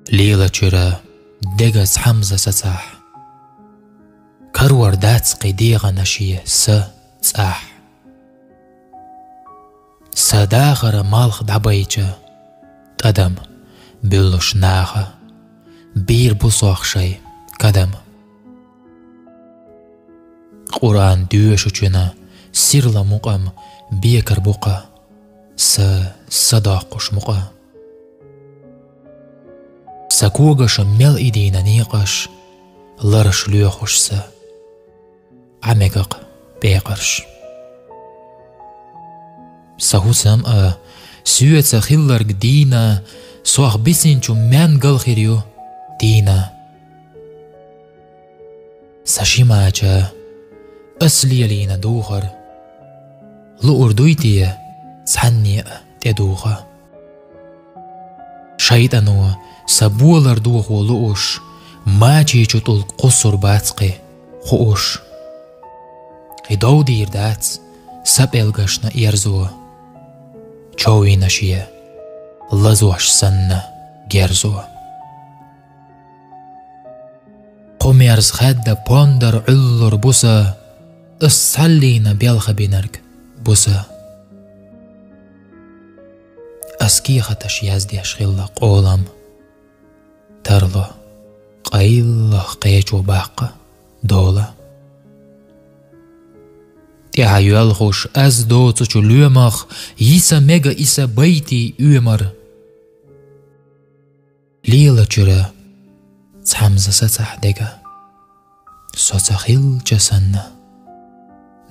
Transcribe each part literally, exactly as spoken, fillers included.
Лелачуьра дега цхьамза сацахь, карор дац кхин дегӀанаше са цӀахь. Са дахара малх дӀабайча, тӀадам буьллуш наха, бийр бу сох шайн кадам. Къуръан доьшучуьнан сирла мукъам бекар бу-кх, са, са доккхуш мукъа. Сан когаша мел идийна некъаш, лараш лоьхуш са, Ӏа мега-кх пекъарш. Сан хӀусам а, соьца хилларг дийна, сох бисинчу маьнгал хир ю дийна. Сан шимача ас лелийна духар, луур дуй те цхьанне а тӀедуха? ШайтӀано сан болар дохо лууш, мачечу тӀулг кхуссур бац кхин хууш. Кхин дов дийр дац сан пӀелгашна эрзо, човинаше лазош санна герзо. Кху мерза хаьдда пондар Ӏуьллур бу сан, ас цхьаллийна белха бинарг бу сан. Ас кехаташ яздеш хилла къолам, тарло къайлах кхечо баккха дола. ТӀаьхьа йоьлхуш аз доцучу лоьмах, йиса мега иса байтий оьмар. Лелачуьра цхьамза сацахь дега, со ца хилча санна,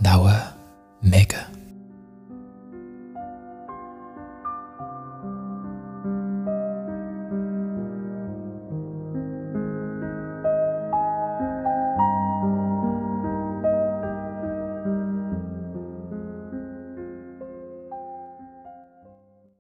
дӀава мега.